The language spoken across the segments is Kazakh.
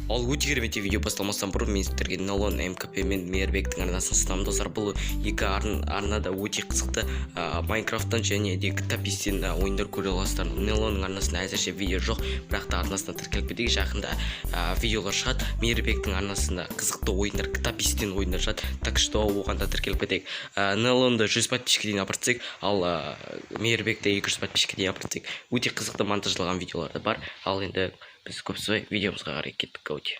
Ал өте керемет видео басталмастан бұрын мен сіздерге Нолан МКП мен Мейірбектің арнасын ұсынамын, достар. Бұл екі арнада өте қызықты Майнкрафттан және де Кітапистен ойындар көре аласыздар. Нелонның арнасында әзірше видео жоқ, бірақ та арнасына тіркеліп кетейік, жақында видеолар шығады. Мейірбектің арнасында қызықты ойындар, Кітапистен ойындар шығады, так что оған да тіркеліп кетейік. Нелонды 100 подписчикке дейін апарып тастайық, ал Мейірбекті 200 подписчикке дейін апарып тастайық. Өте қызықты монтаждалған видеолар да бар. Ал енді біз көп созбай видеомызға қарай кеттік, өте.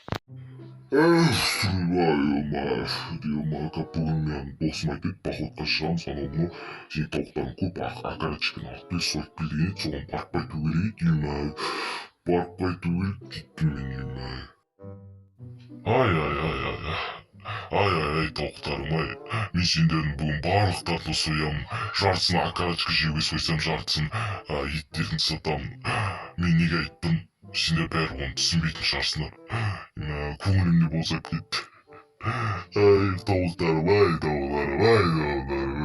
Эх, ё-моё, ё-моё, как бүгін мен досым айтты еді, походқа шығамыз, анау мынау, сенің тауықтарың көп, окорочканы алып кел, сойып кел деген еді, соған барып қайту керек еді, ё-моё, барып қайту керек сөйттім мен, ё-моё. Ай, ай, ай, ай, ай, ай, ай, тауықтарым ай, мен сендердің бүгін барлықтарыңды соямын, жартысын окорочка жеуге сойсам, жартысын еттерін сатамын. Мен неге айттым, сендер бәрі оны түсінбейтін шығарсыңдар. Көңілім де босап кетті. Ай, тауықтарым ай, тауықтарым ай, тауықтарым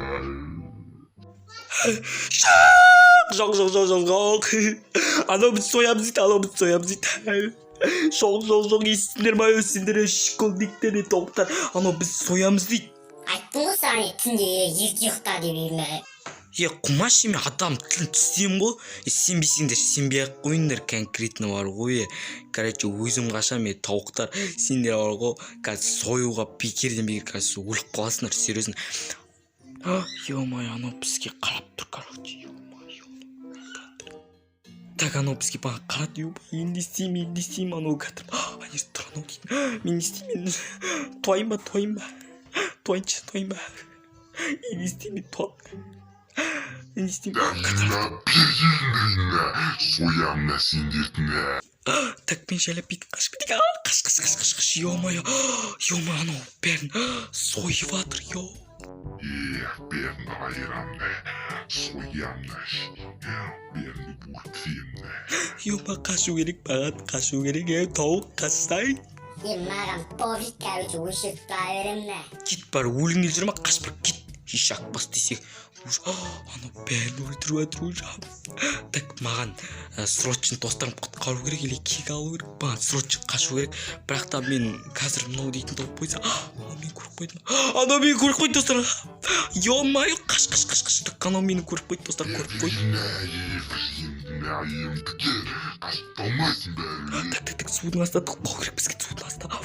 ай. Жоқ, жоқ, жоқ, жоқ, жоқ, анау біз соямыз дейді, анау біз соямыз дейді. Жоқ, жоқ, жоқ, естідіңдер ма, сендер, школьниктер, тауықтар, анау біз соямыз дейді. Айттым ғой саған, түнде ерте ұйықта деп ем. Е, құмаш, мен адам тілін түсінемін ғой. Е, сенбесеңдер, сенбей ақ қойыңдар, конкретно бар ғой. Е, короче, өзім қашамын. Е, тауықтар, сендер бар ғой, қазір союға бекерден бекер қазір өліп қаласыңдар, серьезно. Ё-моё, анау бізге қарап тұр, короче, ё-моё. Так, анау бізге бағана қарады. Ё, енді не істеймін, енді не істеймін? Анау қазір ана жерде тұр анау дейтін. Мен не істеймін енді? Туайын ба, туайын ба, туайыншы, туайын ба? Енді не істеймін мен, не істеймін? Бергенді соямын да сендерді. Так, мен жайлап бүйтіп қашып кетейік. А, қаш, қаш, қаш, қаш, қаш! Ё-моё, ё-моё, анау бәрін сойып жатыр, ё. Е, бәрін айырамын да, соямын да, бәрін өлтіремін да. Ё-моё, қашу керек маған, қашу керек. Е, тауық, қашсай. Е, маған пофиг, короче, өшіріп тұра беремін да. Кет бар, өлгің келіп жүр ма? Қаш бар, кет, ишак бас десек уже анау бәрін өлтіріп жатыр уже. Так, маған срочно достарымды құтқару керек или кек алу керек. Маған срочно қашу керек, бірақ та мен қазір мынау дейтін тауып қойса. Анау мені көріп қойды ма? Анау мені көріп қойды, достар. Ё-моё, қаш, қаш, қаш, қаш! Так, анау мені көріп қойды, достар, көріп қойды. Қашып қалмайсың бәрі. Так, так, так, судың астына тығылып қалу керек бізге, судың астына.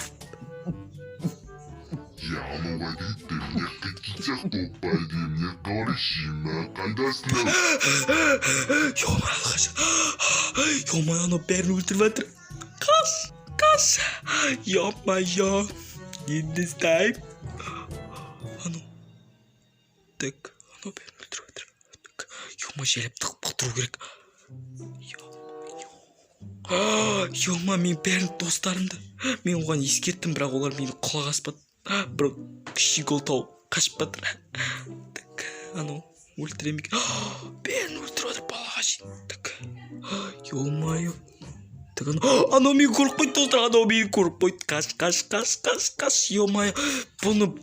Е, анау қайда кетті? Мына жаққа кеткен сияқты болып, по идее, мына жаққа барайыншы. Қайдасың? Ё-моё, қаш! Ё-моё, анау бәрін өлтіріп жатыр. Қаш, қаш! Ё-моё, енді істеймін? Анау, так, анау бәрін өлтіріп жатыр. Так, ё-моё, жайлап тығылып тұру керек. Ё-моё, ё-моё, мен бәрін, достарымды мен оған ескерттім, бірақ олар мені құлақ аспады. Бірақ щегол тауып қашып жатыр. Так, анау өлтіре ме екен? Бәрін өлтіріп жатыр балаға шейін. Так, ё-моё, так, анау мені көріп қойды, достар, анау мені көріп қойды. Қаш, қаш, қаш, қаш, қаш! Ё-моё, бұны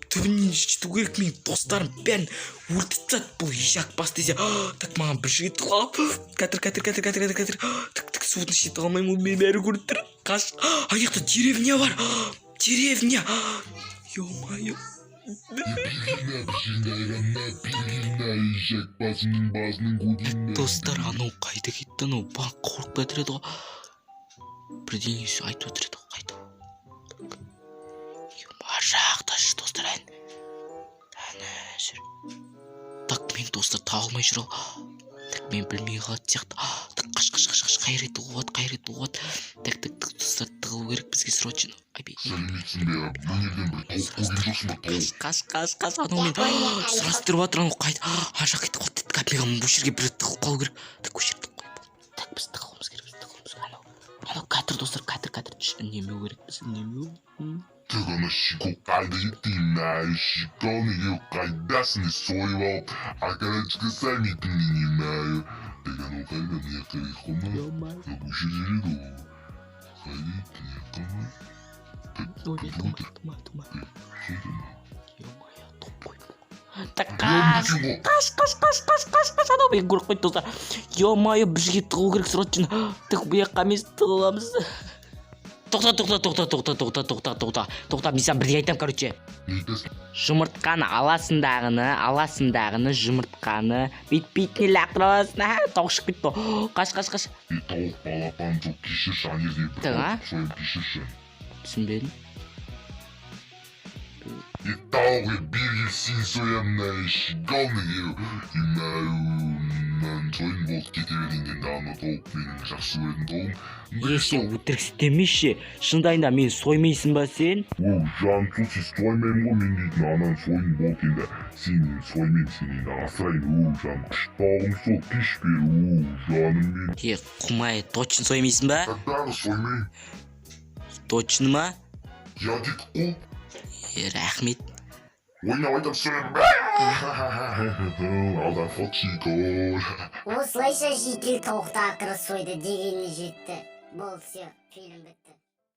түбінен жету керек. Менің достарым бәрін өлтіріп тастады бұл ишак бас десе. Так, маған бір жерге тығылып, кәтір, кәтір, кәтір, кәтір, кәтір, кәтір. Так, так, судың ішіне тыға алмаймын, ол мені бәрі көріп тұр. Қаш! Ана жақта деревня бар, деревня! Ё-моё. Ишак басының басының көтін. Достар, анау қайда кетті? Анау маған қорқып жатыр еді ғой, бірдеңе айтып отыр еді ғой. Қайда? Так, ар жақта жүр, достар, ән, әне жүр. Так, мен, достар, таба алмай жүр ол. Так, мен білмей қалатын сияқты. Так, қаш, қаш, қаш, қаш! Қай жерге тығуға болады, қай жерге тығуға болады? Так, так, так, достар, тығылу керек бізге срочно. Айбей! Сәлеметсің бе, өнерден бір тауық көрген жоқсың ба, тауық? Қаш, қаш, қаш! Анау мен сұрастырып жатыр. Анау қайда? Ар жаққа кетіп қалды. Так, маған бұл жерге бір тығылып қалу керек. Так, осы жерге тығып қой. Так, біз тығылуымыз керек, біз тығылуымыз керек. Анау кәтір, достар, кәтір, кәтір. Үндемеу керек біз, үндемеу. Так, ана щегол қайда кетті? Мә, щегол, неге, қайдасың? Не, сойып алып окорочка сәлеметің не? Мә, так, анау қайда? Мына жаққа кетіп қалма. Так, осы жерде еді ғой, қайда кетті? Мына жаққа ма? Ой, тума, тума, тума! Қайда? Ё-моё, топ қойдым. Так, қаш, қаш, қаш, қаш, қаш, қаш, қаш! Анау мені көріп қойды, достар. Ё-моё, бір жерге тығылу керек срочно. Так, бұл жаққа емес, тығыламыз. Тоқта, тоқта, тоқта, тоқта, тоқта, тоқта, тоқта, тоқта, мен саған бірдеңе айтамын, короче. Не айтасың? Жұмыртқаны аласың дағыны, аласың дағыны, жұмыртқаны бүйтіп бетіне лақтырып аласың, а, тауық шығып кетті. Қаш, қаш, қаш. Е, тауық балапан жоқ, кешірші, ана жерде бір Так, а? тауық соямын, кешірші. Түсінбедім. Е, тауық, е, бері кел, сені соямын, мына главный, е, мына, мынаны сойдым, болды, кете берейін енді. Ана тауық менің жақсы көретін тауығым. Е, сен өтірік істемеші, шындайында мені соймайсың ба сен? Оу, жаным сол, сен соймаймын ғой мен дейтін, ананы сойдым, болды, енді сені енді соймаймын, сені енді асыраймын. Оу, жаным, күшті тауығым сол, кеш бері, оу, жаным мен. Е, құмай, точно соймайсың ба? Тағы соймаймын. Точно ма? Я дедік қой. Е, рахмет. Ойнап айтамын, соямын. Алдан қалды. Осылайша житель тауықты ақыры сойды дегеніне жетті. Болды, все, фильм бітті.